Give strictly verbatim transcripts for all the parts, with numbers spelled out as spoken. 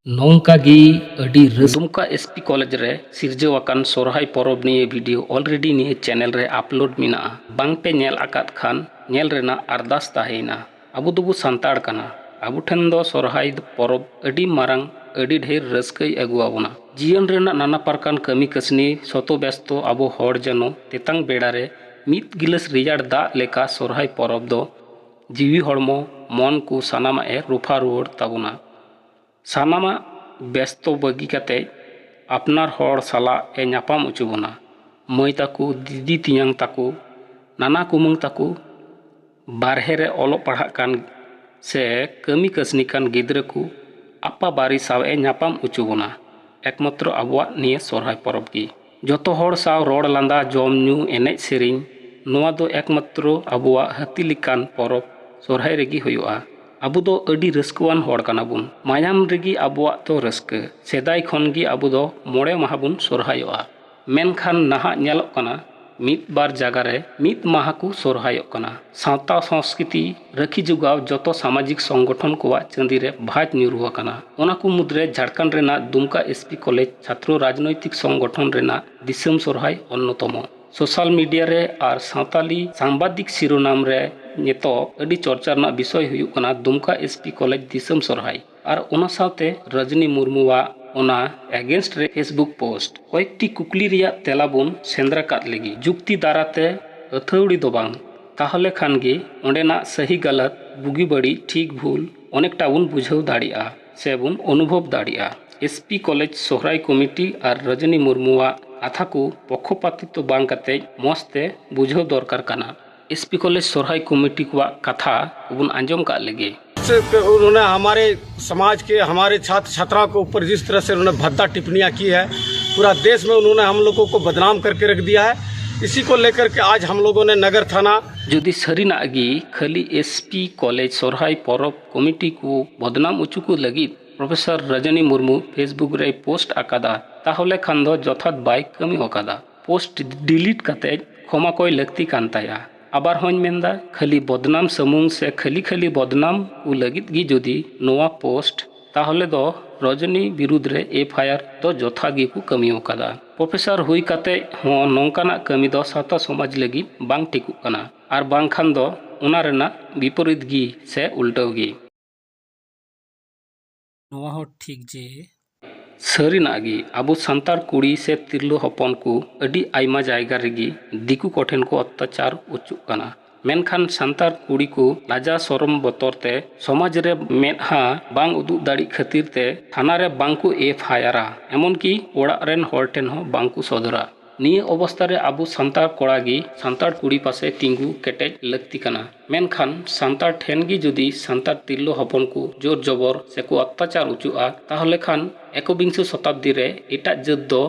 ᱱᱚᱝᱠᱟ ᱜᱮ ᱟᱹᱰᱤ ᱨᱟᱹᱥᱠᱟᱹ᱾ ᱫᱩᱢᱠᱟ ᱮᱥ ᱯᱤ ᱠᱚᱞᱮᱡᱽ ᱨᱮ ᱥᱤᱨᱡᱟᱹᱣ ᱟᱠᱟᱱ ᱥᱚᱨᱦᱟᱭ ᱯᱚᱨᱚᱵᱽ ᱱᱤᱭᱮ ᱵᱷᱤᱰᱤᱭᱳ already ᱱᱤᱭᱟᱹ ᱪᱮᱱᱮᱞ ᱨᱮ ᱟᱯᱞᱳᱰ ᱢᱮᱱᱟᱜᱼᱟ᱾ ᱵᱟᱝ ᱯᱮ ᱧᱮᱞ ᱟᱠᱟᱫ ᱠᱷᱟᱱ ᱧᱮᱞ ᱨᱮᱱᱟᱜ ᱟᱨᱫᱟᱥ ᱛᱟᱦᱮᱸᱭᱮᱱᱟ᱾ ᱟᱵᱚ ᱫᱚᱵᱚ ᱥᱟᱱᱛᱟᱲ ᱠᱟᱱᱟ᱾ ᱟᱵᱚ ᱴᱷᱮᱱ ᱫᱚ ᱥᱚᱨᱦᱟᱭ ᱯᱚᱨᱚᱵᱽ ᱟᱹᱰᱤ ᱢᱟᱨᱟᱝ, ᱟᱹᱰᱤ ᱰᱷᱮᱨ ᱨᱟᱹᱥᱠᱟᱹᱭ ᱟᱹᱜᱩ ᱟᱵᱚᱱᱟ᱾ ᱡᱤᱭᱚᱱ ᱨᱮᱱᱟᱜ ᱱᱟᱱᱟ ᱯᱨᱚᱠᱟᱨ ᱠᱟᱹᱢᱤ ᱠᱟᱹᱥᱱᱤ ᱥᱚᱛᱚ ᱵᱮᱥᱛᱚ ᱟᱵᱚ ᱦᱚᱲ ᱡᱮᱱᱚ ᱛᱮᱛᱟᱝ ᱵᱮᱲᱟ ᱨᱮ ᱢᱤᱫ ᱜᱤᱞᱟᱹᱥ ᱨᱮᱭᱟᱲ ᱫᱟᱜ ᱞᱮᱠᱟ ᱥᱚᱨᱦᱟᱭ ᱯᱚᱨᱚᱵᱽ ᱫᱚ ᱡᱤᱣᱤ ᱦᱚᱲᱢᱚ ᱢᱚᱱ ᱠᱚ ᱥᱟᱱᱟᱢᱟᱜ ᱮ ᱨᱚᱯᱷᱟ ᱨᱩᱣᱟᱹᱲ ᱛᱟᱵᱚᱱᱟ᱾ ᱥᱟᱱᱟᱢᱟᱜ ᱵᱮᱥᱛᱚ ᱵᱟᱹᱜᱤ ᱠᱟᱛᱮ ᱟᱯᱱᱟᱨ ᱦᱚᱲ ᱥᱟᱞᱟᱜ ᱮ ᱧᱟᱯᱟᱢ ᱦᱚᱪᱚ ᱵᱚᱱᱟ᱾ ᱢᱟᱹᱭ ᱛᱟᱠᱚ, ᱫᱤᱫᱤ ᱛᱮᱧᱟᱝ ᱛᱟᱠᱚ, ᱱᱟᱱᱟ ᱠᱩᱢᱟᱹᱝ ᱛᱟᱠᱚ ᱵᱟᱨᱦᱮ ᱨᱮ ᱚᱞᱚᱜ ᱯᱟᱲᱦᱟᱜ ᱠᱟᱱ ᱥᱮ ᱠᱟᱹᱢᱤ ᱠᱟᱹᱥᱱᱤ ᱠᱟᱱ ᱜᱤᱫᱽᱨᱟᱹ ᱠᱚ ᱟᱯᱟ ᱵᱟᱨᱮ ᱥᱟᱶ ᱮ ᱧᱟᱯᱟᱢ ᱦᱚᱪᱚ ᱵᱚᱱᱟ᱾ ᱮᱠᱢᱟᱛᱨᱚ ᱟᱵᱚᱣᱟᱜ ᱱᱤᱭᱟᱹ ᱥᱚᱨᱦᱟᱭ ᱯᱚᱨᱚᱵᱽ ᱜᱮ᱾ ᱡᱚᱛᱚ ᱦᱚᱲ ᱥᱟᱶ ᱨᱚᱲ ᱞᱟᱸᱫᱟ, ᱡᱚᱢ ᱧᱩ, ᱮᱱᱮᱡ ᱥᱮᱨᱮᱧ, ᱱᱚᱣᱟ ᱫᱚ ᱮᱠᱢᱟᱛᱨᱚ ᱟᱵᱚᱣᱟᱜ ᱦᱟᱹᱛᱤ ᱞᱮᱠᱟᱱ ᱯᱚᱨᱚᱵᱽ ᱥᱚᱨᱦᱟᱭ ᱨᱮᱜᱮ ᱦᱩᱭᱩᱜᱼᱟ᱾ ᱟᱵᱚ ᱫᱚ ᱟᱹᱰᱤ ᱨᱟᱹᱥᱠᱟᱹᱣᱟᱱ ᱦᱚᱲ ᱠᱟᱱᱟ ᱵᱚᱱ᱾ ᱢᱟᱭᱟᱢ ᱨᱮᱜᱮ ᱟᱵᱚᱣᱟᱜ ᱫᱚ ᱨᱟᱹᱥᱠᱟᱹ᱾ ᱥᱮᱫᱟᱭ ᱠᱷᱚᱱ ᱜᱮ ᱟᱵᱚ ᱫᱚ ᱢᱚᱬᱮ ᱢᱟᱦᱟ ᱵᱚᱱ ᱥᱚᱨᱦᱟᱭᱚᱜᱼᱟ᱾ ᱢᱮᱱᱠᱷᱟᱱ ᱱᱟᱦᱟᱜ ᱧᱮᱞᱚᱜ ᱠᱟᱱᱟ ᱢᱤᱫ ᱵᱟᱨ ᱡᱟᱭᱜᱟ ᱨᱮ ᱢᱤᱫ ᱢᱟᱦᱟ ᱠᱚ ᱥᱚᱨᱦᱟᱭᱚᱜ ᱠᱟᱱᱟ᱾ ᱥᱟᱶᱛᱟ ᱥᱚᱸᱥᱠᱨᱤᱛᱤ ᱨᱟᱹᱠᱷᱤ ᱡᱚᱜᱟᱣ ᱡᱚᱛᱚ ᱥᱟᱢᱟᱡᱤᱠ ᱥᱚᱝᱜᱚᱴᱷᱚᱱ ᱠᱚᱣᱟᱜ ᱪᱟᱹᱸᱫᱤ ᱨᱮ ᱵᱷᱟᱡᱽ ᱧᱩᱨᱩ ᱟᱠᱟᱱᱟ᱾ ᱚᱱᱟ ᱠᱚ ᱢᱩᱫᱽᱨᱮ ᱡᱷᱟᱲᱠᱷᱚᱸᱰ ᱨᱮᱱᱟᱜ ᱫᱩᱢᱠᱟ ᱮᱥ ᱯᱤ ᱠᱚᱞᱮᱡᱽ ᱪᱷᱟᱛᱨᱚ ᱨᱟᱡᱽᱱᱳᱭᱛᱤᱠ ᱥᱚᱝᱜᱚᱴᱷᱚᱱ ᱨᱮᱱᱟᱜ ᱫᱤᱥᱚᱢ ᱥᱚᱨᱦᱟᱭ ᱚᱱᱱᱚᱛᱚᱢᱚ᱾ ᱥᱳᱥᱟᱞ ᱢᱤᱰᱤᱭᱟ ᱨᱮ ᱟᱨ ᱥᱟᱶᱛᱟᱞᱤ ᱥᱟᱢᱵᱟᱫᱤᱠ ᱥᱤᱨᱳᱱᱟᱢ ᱨᱮ ᱱᱤᱛᱚᱜ ᱟᱹᱰᱤ ᱪᱚᱨᱪᱟ ᱨᱮᱱᱟᱜ ᱵᱤᱥᱚᱭ ᱦᱩᱭᱩᱜ ᱠᱟᱱᱟ ᱫᱩᱢᱠᱟ ᱮᱥ ᱯᱤ ᱠᱚᱞᱮᱡᱽ ᱫᱤᱥᱚᱢ ᱥᱚᱨᱦᱟᱭ᱾ ᱟᱨ ᱚᱱᱟ ᱥᱟᱶᱛᱮ ᱨᱚᱡᱽᱱᱤ ᱢᱩᱨᱢᱩᱣᱟᱜ ᱚᱱᱟ against ᱨᱮ Facebook post᱾ ᱠᱚᱭᱮᱠᱴᱤ ᱠᱩᱠᱞᱤ ᱨᱮᱭᱟᱜ ᱛᱮᱞᱟ ᱵᱚᱱ ᱥᱮᱸᱫᱽᱨᱟ ᱠᱟᱫ ᱞᱮᱜᱮ, ᱡᱩᱠᱛᱤ ᱫᱟᱨᱟᱛᱮ, ᱟᱹᱛᱷᱟᱹᱣᱲᱤ ᱫᱚ ᱵᱟᱝ᱾ ᱛᱟᱦᱚᱞᱮ ᱠᱷᱟᱱ ᱜᱮ ᱚᱸᱰᱮᱱᱟᱜ ᱥᱟᱹᱦᱤ ᱜᱟᱞᱟᱛ, ᱵᱩᱜᱤ ᱵᱟᱹᱲᱤᱡ, ᱴᱷᱤᱠ ᱵᱷᱩᱞ ᱚᱱᱮᱠᱴᱟ ᱵᱚᱱ ᱵᱩᱡᱷᱟᱹᱣ ᱫᱟᱲᱮᱭᱟᱜᱼᱟ ᱥᱮ ᱵᱚᱱ ᱚᱱᱩᱵᱷᱚᱵ ᱫᱟᱲᱮᱭᱟᱜᱼᱟ᱾ ᱮᱥ ᱯᱤ ᱠᱚᱞᱮᱡᱽ ᱥᱚᱦᱨᱟᱭ ᱠᱚᱢᱤᱴᱤ ᱟᱨ ᱨᱚᱡᱽᱱᱤ ᱢᱩᱨᱢᱩᱣᱟᱜ ᱠᱟᱛᱷᱟ ᱠᱚ ᱯᱚᱠᱷᱚᱯᱟᱛᱤᱛᱚ ᱵᱟᱝ ᱠᱟᱛᱮ ᱢᱚᱸᱡᱽ ᱛᱮ ᱵᱩᱡᱷᱟᱹᱣ ᱫᱚᱨᱠᱟᱨ ᱠᱟᱱᱟ᱾ ᱮᱥ ᱯᱤ ᱠᱚᱞᱮᱡᱽ ᱥᱚᱦᱨᱟᱭ ᱠᱚᱢᱤᱴᱤ ᱠᱚᱣᱟᱜ ᱠᱟᱛᱷᱟ ᱠᱚᱵᱚᱱ ᱟᱸᱡᱚᱢ ᱠᱟᱜ ᱞᱮᱜᱮ᱾ से उन्होंने हमारे समाज के, हमारे छात्र छात्राओं के ऊपर जिस तरह से उन्होंने भद्दा टिप्पणियां की है, पूरा देश में उन्होंने हम लोगों को बदनाम करके रख दिया है। इसी को लेकर के आज हम लोगों ने नगर थाना ᱡᱩᱫᱤ ᱥᱟᱹᱨᱤᱱᱟᱜ ᱜᱮ ᱠᱷᱟᱹᱞᱤ ᱮᱥ ᱯᱤ ᱠᱚᱞᱮᱡᱽ ᱥᱚᱨᱦᱟᱭ ᱯᱚᱨᱚᱵᱽ ᱠᱚᱢᱤᱴᱤ ᱠᱚ ᱵᱚᱫᱱᱟᱢ ᱦᱚᱪᱚ ᱠᱚ ᱞᱟᱹᱜᱤᱫ ᱯᱨᱚᱯᱷᱮᱥᱚᱨ ᱨᱚᱡᱚᱱᱤ ᱢᱩᱨᱢᱩ Facebook ᱨᱮᱭ post ᱟᱠᱟᱫᱟ, ᱛᱟᱦᱚᱞᱮ ᱠᱷᱟᱱ ᱫᱚ ᱡᱚᱛᱷᱟᱛ ᱵᱟᱭ ᱠᱟᱹᱢᱤ ᱟᱠᱟᱫᱟ᱾ Post delete ᱠᱟᱛᱮ ᱠᱷᱚᱢᱟ ᱠᱚᱭ ᱞᱟᱹᱠᱛᱤ ᱠᱟᱱ ᱛᱟᱭᱟ᱾ ᱟᱵᱟᱨ ᱦᱚᱸᱧ ᱢᱮᱱᱫᱟ, ᱠᱷᱟᱹᱞᱤ ᱵᱚᱫᱱᱟᱢ ᱥᱩᱢᱩᱝ ᱥᱮ ᱠᱷᱟᱹᱞᱤ ᱠᱷᱟᱹᱞᱤ ᱵᱚᱫᱱᱟᱢ ᱠᱚ ᱞᱟᱹᱜᱤᱫ ᱜᱮ ᱡᱩᱫᱤ ᱱᱚᱣᱟ post ᱛᱟᱦᱚᱞᱮ ᱫᱚ ᱨᱚᱡᱚᱱᱤ ᱵᱤᱨᱩᱫᱽ ᱨᱮ ᱮᱯᱷ ᱟᱭ ᱟᱨ ᱫᱚ ᱡᱚᱛᱷᱟᱛ ᱜᱮᱠᱚ ᱠᱟᱹᱢᱤ ᱟᱠᱟᱫᱟ᱾ ᱯᱨᱚᱯᱷᱮᱥᱚᱨ ᱦᱩᱭ ᱠᱟᱛᱮ ᱦᱚᱸ ᱱᱚᱝᱠᱟᱱᱟᱜ ᱠᱟᱹᱢᱤ ᱫᱚ ᱥᱟᱶᱛᱟ ᱥᱚᱢᱟᱡᱽ ᱞᱟᱹᱜᱤᱫ ᱵᱟᱝ ᱴᱷᱤᱠᱚᱜ ᱠᱟᱱᱟ, ᱟᱨ ᱵᱟᱝᱠᱷᱟᱱ ᱫᱚ ᱚᱱᱟ ᱨᱮᱱᱟᱜ ᱵᱤᱯᱚᱨᱤᱛ ᱜᱮ ᱥᱮ ᱩᱞᱴᱟᱹᱣ ᱜᱮ᱾ ᱱᱚᱣᱟ ᱦᱚᱸ ᱴᱷᱤᱠ ᱡᱮ ᱥᱟᱹᱨᱤᱱᱟᱜ ᱜᱮ, ᱟᱵᱚ ᱥᱟᱱᱛᱟᱲ ᱠᱩᱲᱤ ᱥᱮ ᱛᱤᱨᱞᱟᱹ ᱦᱚᱯᱚᱱ ᱠᱚ ᱟᱹᱰᱤ ᱟᱭᱢᱟ ᱡᱟᱭᱜᱟ ᱨᱮᱜᱮ ᱫᱤᱠᱩ ᱠᱚᱴᱷᱮᱱ ᱠᱚ ᱚᱛᱛᱟᱪᱟᱨ ᱚᱪᱚᱜ ᱠᱟᱱᱟ᱾ ᱢᱮᱱᱠᱷᱟᱱ ᱥᱟᱱᱛᱟᱲ ᱠᱩᱲᱤ ᱠᱚ ᱞᱟᱡᱟ ᱥᱚᱨᱚᱢ ᱵᱚᱛᱚᱨ ᱛᱮ ᱥᱚᱢᱟᱡᱽ ᱨᱮ ᱢᱮᱫᱦᱟ ᱵᱟᱝ ᱩᱫᱩᱜ ᱫᱟᱲᱮᱜ ᱠᱷᱟᱹᱛᱤᱨ ᱛᱮ ᱛᱷᱟᱱᱟ ᱨᱮ ᱵᱟᱝ ᱠᱚ ᱮᱯᱷ ᱟᱭ ᱟᱨᱟ, ᱮᱢᱚᱱᱠᱤ ᱚᱲᱟᱜ ᱨᱮᱱ ᱦᱚᱲ ᱴᱷᱮᱱ ᱦᱚᱸ ᱵᱟᱝ ᱠᱚ ᱥᱚᱫᱚᱨᱟ᱾ ᱱᱤᱭᱟᱹ ᱚᱵᱚᱥᱛᱟ ᱨᱮ ᱟᱵᱚ ᱥᱟᱱᱛᱟᱲ ᱠᱚᱲᱟ ᱜᱮ ᱥᱟᱱᱛᱟᱲ ᱠᱩᱲᱤ ᱯᱟᱥᱮ ᱛᱤᱸᱜᱩ ᱠᱮᱴᱮᱡ ᱞᱟᱹᱠᱛᱤ ᱠᱟᱱᱟ᱾ ᱢᱮᱱᱠᱷᱟᱱ ᱥᱟᱱᱛᱟᱲ ᱴᱷᱮᱱ ᱜᱮ ᱡᱩᱫᱤ ᱥᱟᱱᱛᱟᱲ ᱛᱤᱨᱞᱟᱹ ᱦᱚᱯᱚᱱ ᱠᱚ ᱡᱳᱨ ᱡᱚᱵᱚᱨ ᱥᱮ ᱠᱚ ᱚᱛᱛᱟᱪᱟᱨ ᱚᱪᱚᱜᱼᱟ, ᱛᱟᱦᱚᱞᱮ ᱠᱷᱟᱱ ᱮᱠᱚᱵᱤᱝᱥᱚ ᱥᱚᱛᱟᱵᱫᱤ ᱨᱮ ᱮᱴᱟᱜ ᱡᱟᱹᱛ ᱫᱚ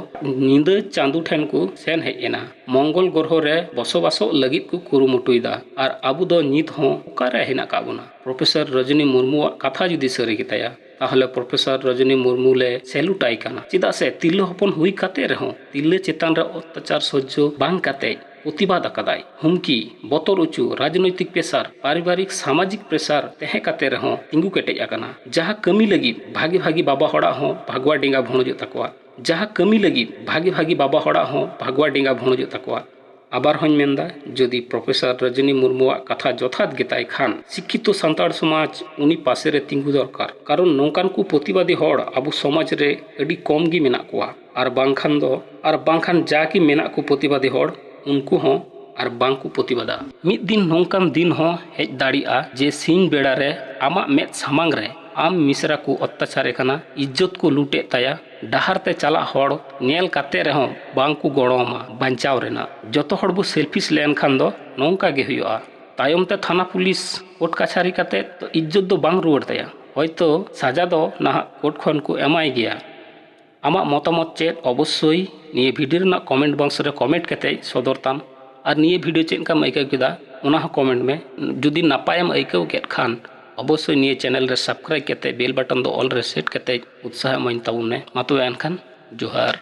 ᱧᱤᱫᱟᱹ ᱪᱟᱸᱫᱚ ᱴᱷᱮᱱ ᱠᱚ ᱥᱮᱱ ᱦᱮᱡ ᱮᱱᱟ᱾ ᱢᱚᱝᱜᱚᱞ ᱜᱨᱚᱦᱚ ᱨᱮ ᱵᱚᱥᱚᱵᱟᱥᱚᱜ ᱞᱟᱹᱜᱤᱫ ᱠᱚ ᱠᱩᱨᱩᱢᱩᱴᱩᱭᱮᱫᱟ, ᱟᱨ ᱟᱵᱚ ᱫᱚ ᱱᱤᱛ ᱦᱚᱸ ᱚᱠᱟᱨᱮ ᱦᱮᱱᱟᱜ ᱟᱠᱟᱫ ᱵᱚᱱᱟ? ᱯᱨᱚᱯᱷᱮᱥᱚᱨ ᱨᱚᱡᱚᱱᱤ ᱢᱩᱨᱢᱩᱣᱟᱜ ᱠᱟᱛᱷᱟ ᱡᱩᱫᱤ ᱥᱟᱹᱨᱤ ᱜᱮᱛᱟᱭᱟ, ᱛᱟᱦᱚᱞᱮ ᱯᱨᱚᱯᱷᱮᱥᱚᱨ ᱨᱚᱡᱚᱱᱤ ᱢᱩᱨᱢᱩ ᱞᱮ ᱥᱮᱞᱩᱴ ᱟᱭ ᱠᱟᱱᱟ᱾ ᱪᱮᱫᱟᱜ ᱥᱮ ᱛᱤᱨᱞᱟᱹ ᱦᱚᱯᱚᱱ ᱦᱩᱭ ᱠᱟᱛᱮ ᱨᱮᱦᱚᱸ ᱛᱤᱨᱞᱟᱹ ᱪᱮᱛᱟᱱ ᱨᱮ ᱚᱛᱛᱟᱪᱟᱨ ᱥᱚᱦᱡᱚ ᱵᱟᱝ ᱠᱟᱛᱮ ᱯᱨᱚᱛᱤᱵᱟᱫ ᱟᱠᱟᱫᱟᱭ᱾ ᱦᱩᱢᱠᱤ, ᱵᱚᱛᱚᱨ ᱚᱪᱚ, ᱨᱟᱡᱽᱱᱳᱭᱛᱤᱠ ᱯᱨᱮᱥᱟᱨ, ᱯᱟᱨᱤᱵᱟᱨᱤᱠ ᱥᱟᱢᱟᱡᱤᱠ ᱯᱨᱮᱥᱟᱨ ᱛᱟᱦᱮᱸ ᱠᱟᱛᱮ ᱨᱮᱦᱚᱸ ᱛᱤᱸᱜᱩ ᱠᱮᱴᱮᱡ ᱟᱠᱟᱱᱟ᱾ ᱡᱟᱦᱟᱸ ᱠᱟᱹᱢᱤ ᱞᱟᱹᱜᱤᱫ ᱵᱷᱟᱜᱤ ᱵᱷᱟᱜᱤ ᱵᱟᱵᱟ ᱦᱚᱲᱟᱜ ᱦᱚᱸ ᱵᱷᱟᱜᱽᱣᱟ ᱰᱮᱸᱜᱟ ᱵᱷᱩᱲᱩᱡᱚᱜ ᱛᱟᱠᱚᱣᱟ, ᱡᱟᱦᱟᱸ ᱠᱟᱹᱢᱤ ᱞᱟᱹᱜᱤᱫ ᱵᱷᱟᱜᱤ ᱵᱷᱟᱜᱤ ᱵᱟᱵᱟ ᱦᱚᱲᱟᱜ ᱦᱚᱸ ᱵᱷᱟᱜᱽᱣᱟ ᱰᱮᱸᱜᱟ ᱵᱷᱩᱲᱩᱡᱚᱜ ᱛᱟᱠᱚᱣᱟ᱾ ᱟᱵᱟᱨ ᱦᱚᱸᱧ ᱢᱮᱱᱫᱟ, ᱡᱩᱫᱤ ᱯᱨᱚᱯᱷᱮᱥᱚᱨ ᱨᱚᱡᱚᱱᱤ ᱢᱩᱨᱢᱩᱣᱟᱜ ᱠᱟᱛᱷᱟ ᱡᱚᱛᱷᱟᱛ ᱜᱮᱛᱟᱭ ᱠᱷᱟᱱ, ᱥᱤᱠᱠᱷᱤᱛᱚ ᱥᱟᱱᱛᱟᱲ ᱥᱚᱢᱟᱡᱽ ᱩᱱᱤ ᱯᱟᱥᱮ ᱨᱮ ᱛᱤᱸᱜᱩ ᱫᱚᱨᱠᱟᱨ᱾ ᱠᱟᱨᱚᱱ ᱱᱚᱝᱠᱟᱱ ᱠᱚ ᱯᱨᱚᱛᱤᱵᱟᱫᱤ ᱦᱚᱲ ᱟᱵᱚ ᱥᱚᱢᱟᱡᱽ ᱨᱮ ᱟᱹᱰᱤ ᱠᱚᱢ ᱜᱮ ᱢᱮᱱᱟᱜ ᱠᱚᱣᱟ, ᱟᱨ ᱵᱟᱝᱠᱷᱟᱱ ᱫᱚ, ᱟᱨ ᱵᱟᱝᱠᱷᱟᱱ ᱡᱟ ᱜᱮ ᱢᱮᱱᱟᱜ ᱠᱚ ᱯᱨᱚᱛᱤᱵᱟᱫᱤ ᱦᱚᱲ, ᱩᱱᱠᱩ ᱦᱚᱸ ᱟᱨ ᱵᱟᱝ ᱠᱚ ᱯᱨᱚᱛᱤᱵᱟᱫᱟ᱾ ᱢᱤᱫ ᱫᱤᱱ ᱱᱚᱝᱠᱟᱱ ᱫᱤᱱ ᱦᱚᱸ ᱦᱮᱡ ᱫᱟᱲᱮᱭᱟᱜᱼᱟ ᱡᱮ ᱥᱤᱧ ᱵᱮᱲᱟ ᱨᱮ ᱟᱢᱟᱜ ᱢᱮᱫ ᱥᱟᱢᱟᱝ ᱨᱮ ᱟᱢ ᱢᱤᱥᱨᱟ ᱠᱚ ᱚᱛᱛᱟᱪᱟᱨᱮ ᱠᱟᱱᱟ, ᱤᱡᱽᱡᱚᱛ ᱠᱚ ᱞᱩᱴᱮᱫ ᱛᱟᱭᱟ, ᱰᱟᱦᱟᱨ ᱛᱮ ᱪᱟᱞᱟᱜ ᱦᱚᱲ ᱧᱮᱞ ᱠᱟᱛᱮ ᱨᱮᱦᱚᱸ ᱵᱟᱝ ᱠᱚ ᱜᱚᱲᱚ ᱟᱢᱟ ᱵᱟᱧᱪᱟᱣ ᱨᱮᱱᱟᱜ᱾ ᱡᱚᱛᱚ ᱦᱚᱲ ᱵᱚ ᱥᱮᱞᱯᱷᱤᱥ ᱞᱮᱱᱠᱷᱟᱱ ᱫᱚ ᱱᱚᱝᱠᱟ ᱜᱮ ᱦᱩᱭᱩᱜᱼᱟ᱾ ᱛᱟᱭᱚᱢ ᱛᱮ ᱛᱷᱟᱱᱟ ᱯᱩᱞᱤᱥ ᱠᱳᱨᱴ ᱠᱟᱪᱷᱟᱨᱤ ᱠᱟᱛᱮ ᱛᱚ ᱤᱡᱽᱡᱚᱛ ᱫᱚ ᱵᱟᱝ ᱨᱩᱣᱟᱹᱲ ᱛᱟᱭᱟ᱾ ᱦᱚᱭᱛᱚ ᱥᱟᱡᱟ ᱫᱚ ᱱᱟᱦᱟᱜ ᱠᱳᱨᱴ ᱠᱷᱚᱱ ᱠᱚ ᱮᱢᱟᱭ ᱜᱮᱭᱟ᱾ ᱟᱢᱟᱜ ᱢᱚᱛᱟᱢᱚᱛ ᱪᱮᱫ? ᱚᱵᱚᱥᱥᱳᱭ ᱱᱤᱭᱟᱹ ᱵᱷᱤᱰᱤᱭᱳ ᱨᱮᱱᱟᱜ ᱠᱚᱢᱮᱱᱴ ᱵᱚᱠᱥ ᱨᱮ ᱠᱚᱢᱮᱱᱴ ᱠᱟᱛᱮ ᱥᱚᱫᱚᱨ ᱛᱟᱢ᱾ ᱟᱨ ᱱᱤᱭᱟᱹ ᱵᱷᱤᱰᱤᱭᱳ ᱪᱮᱫ ᱞᱮᱠᱟᱢ ᱟᱹᱭᱠᱟᱹᱣ ᱠᱮᱫᱟ, ᱚᱱᱟ ᱦᱚᱸ ᱠᱚᱢᱮᱱᱴ ᱢᱮ᱾ ᱡᱩᱫᱤ ᱱᱟᱯᱟᱭᱮᱢ ᱟᱹᱭᱠᱟᱹᱣ ᱠᱮᱫ ᱠᱷᱟᱱ, ᱚᱵᱚᱥᱥᱳᱭ ᱱᱤᱭᱟᱹ ᱪᱮᱱᱮᱞ ᱨᱮ ᱥᱟᱵᱥᱠᱨᱟᱭᱤᱵ ᱠᱟᱛᱮ ᱵᱮᱞ ᱵᱟᱴᱚᱱ ᱫᱚ ᱚᱞ ᱨᱮ ᱥᱮᱴ ᱠᱟᱛᱮ ᱩᱛᱥᱟᱦᱚ ᱮᱢᱟᱹᱧ ᱛᱟᱵᱚᱱ ᱢᱮ᱾ ᱢᱟ ᱛᱚᱵᱮ ᱮᱱᱠᱷᱟᱱ ᱡᱚᱦᱟᱨ᱾